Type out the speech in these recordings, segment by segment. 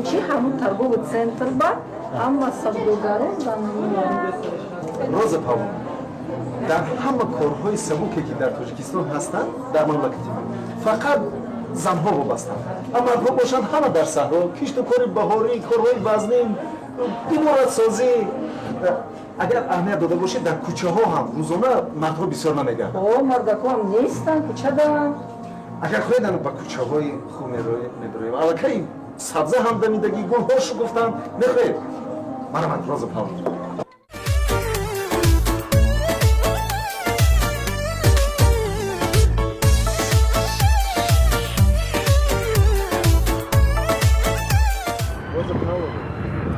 Чӣ ҳамун торговый центр ба ҳама савдогарон занон. Роза Павловна, дар ҳама корҳои сабуке, ки дар Тоҷикистон ҳастанд, дар мамлакати мо фақат занҳо вобастанд, а мардҳо бошанд ҳама дар саҳро, кишту кори баҳорӣ, корҳои вазнин, иморатсозӣ. Агар аҳамият дода бошед, дар кӯчаҳо ҳам рӯзона мардҳо бисёр намегарданд. О, мардакҳоам нестанд, кӯчадаанд. Агар хоҳед, ана ба кӯчаҳои хуб мебироем. Аллакай сабза ҳам дамидагӣ, гулҳо шукуфтанд. Мехоҳед? Марҳамат, Роза Павловна. Роза Павловна,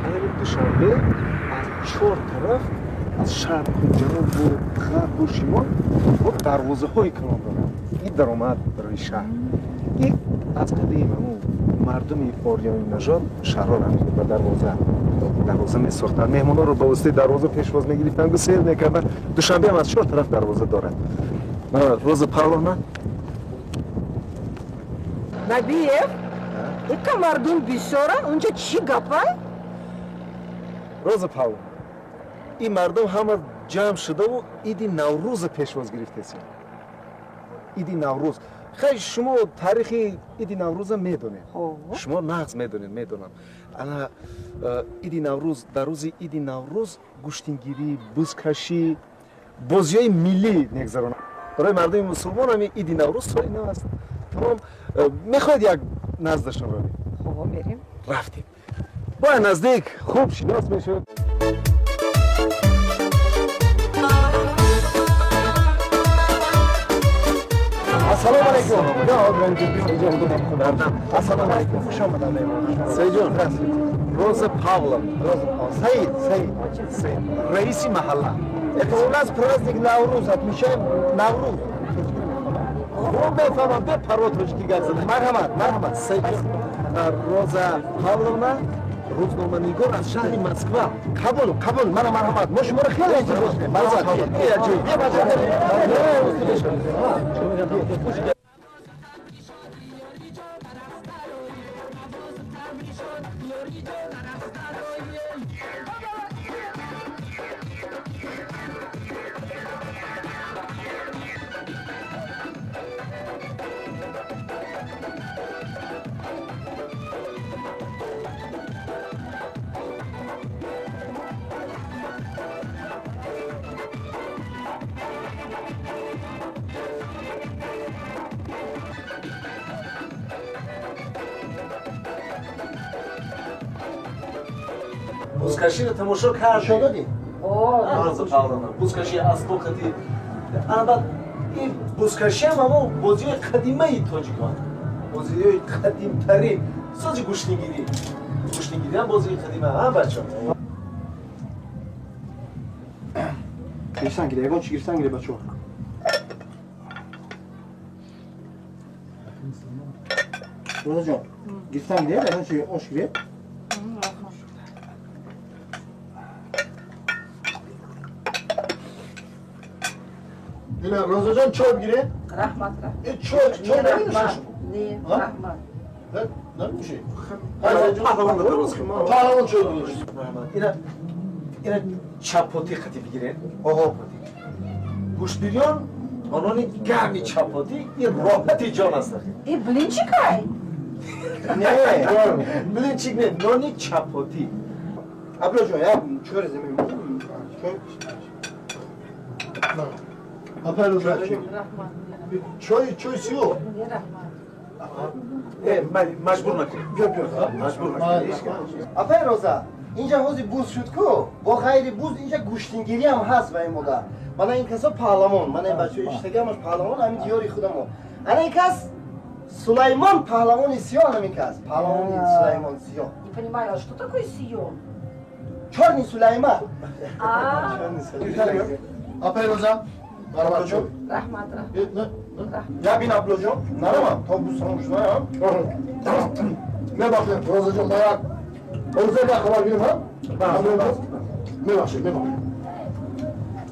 ана Душанбе аз чор тараф, аз шарқу ҷанубу ғарбу шимол бо дарвозаҳои калон дорад. Ин даромад барои шаҳр. Ин аз қадим ҳамун мардуми ориёни нажод шаҳрҳоро ҳамин ба дарвоза месохтанд, меҳмонҳоро ба воситаи дарвоза пешвоз мегирифтанд, гусел мекарданд. Душанбе ҳам аз чор тараф дарвоза дорад. Роза Павловна. Набиев, ика мардум бисёра, унҷа чӣ гапа? Роза Павловна, ин мардум ҳама ҷамъ шудаву иди Наврӯза пешвоз гирифтесем. Иди Наврӯз. Хай, шумо таърихи иди Наврӯза медонед, шумо нағз медонед, медонам. Ана иди Наврӯз, дар рӯзи иди Наврӯз гӯштингирӣ, бузкашӣ, бозиҳои миллӣ мегузаронанд. Барои мардуми мусулмон ҳами иди Наврӯз соли нав аст. Тамом. Мехоҳед, як наздашон равем? Хо, мерем. Рафтем, бояд наздик хуб шинос мешуд. Ассалому алайкум. Ассалому алайкум. Хуш омадам, меҳмон. Саидҷон, Роза Павловна. Роза Павловна. Саид, Саид. Саид, раиси маҳалла. Это у нас праздник Навруз, отмечаем Навруз. Хуб мефаҳмам, бепарво тоҷикӣ гап зада. Марҳамат, марҳамат. Саидҷон, Роза Павловна рӯзноманигор аз шаҳри Москва. Қабул, қабул, мана марҳамат. Мо шуморо хеле интизор. Марҳамат. Марҳамат. Бузкаширо тамошо кардем. Додӣ? Роза Павловна, бузкаши асбоқати. Ана баъд ин бузкашиам ҳамон бозиҳои қадимаи тоҷикон, бозиҳои қадимтарин, сози гӯштингирӣ. Гӯштингириам бозии қадима, а бачо? Гирифтан гире, ягон чи гирифтан гире, бачо. Розаҷон, гирифтан гире, ягон чи ош гире. Ина, Розаҷон, чой бигире? Раҳмат, раҳмат. Э, чой, чой наменӯшед шумо? Не, раҳмат. Наменӯшед? Паҳлавон дароз. Паҳлавон чой бигиред. Ина, ина чапотӣ қати бигиред. Оҳо, гӯштбирён онони гарми чапотӣ, ин роҳати ҷон аст. И блинчикай? Не, блинчик не, нони чапотӣ. Абдуллоҷон, як чой резем. Чой. Апай Роза, чой, чой сиё. Не, раҳмат. Э, маҷбур накун. Биё, биё. Маҷбур накун. Апай Роза, инҷа ҳози буз шуд ку, бо ғайри буз инҷа гӯштингирӣ ҳам ҳаст ба ин мода. Мана ин касо паҳлавон, мана ин бачаҳои иштагиамаш паҳлавон, ҳамин диёри худамо. Ана ин кас Сулаймон паҳлавони сиёҳ, ҳамин кас. Паҳлавони Сулаймон сиёҳ. Не понимаю, а что такое сиё? Чёрный Сулайман. А, Апай Роза, марҳамат, чой. Раҳмат, раҳмат. Я бин, Абдуллоҷон, наравам, то буз тамом шудаам. Мебахшед, Розаҷон, ма як Роза як хабар гирем, ҳа? Мебахшед, мебахшед.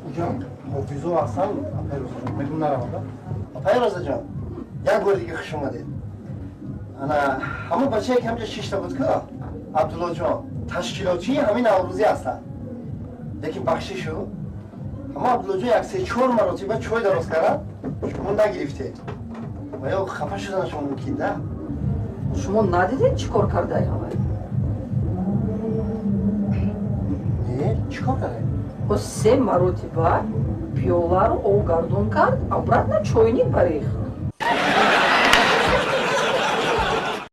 Уҷам, ҳофизо ҳастан, апай Розаҷон, мегум наравам, да? Апай Розаҷон, як бори дига хуш омадед. Ана, ҳамон бачае ки ҳамҷа шишта буд ку? Абдуллоҷон ташкилотчии ҳамин наврӯзӣ ҳастанд. Лекин бахшишу ҳама Абдуллоҷон як се-чор маротиба чой дароз кард, шумо нагирифтед. Ва ё хафа шуданашон мумкин, да? Шумо надидед, чӣ кор кардай ҳавай? Не, чӣ кор кардай? О, се маротиба пиёларо овгардон кард, обратно чойник барехт.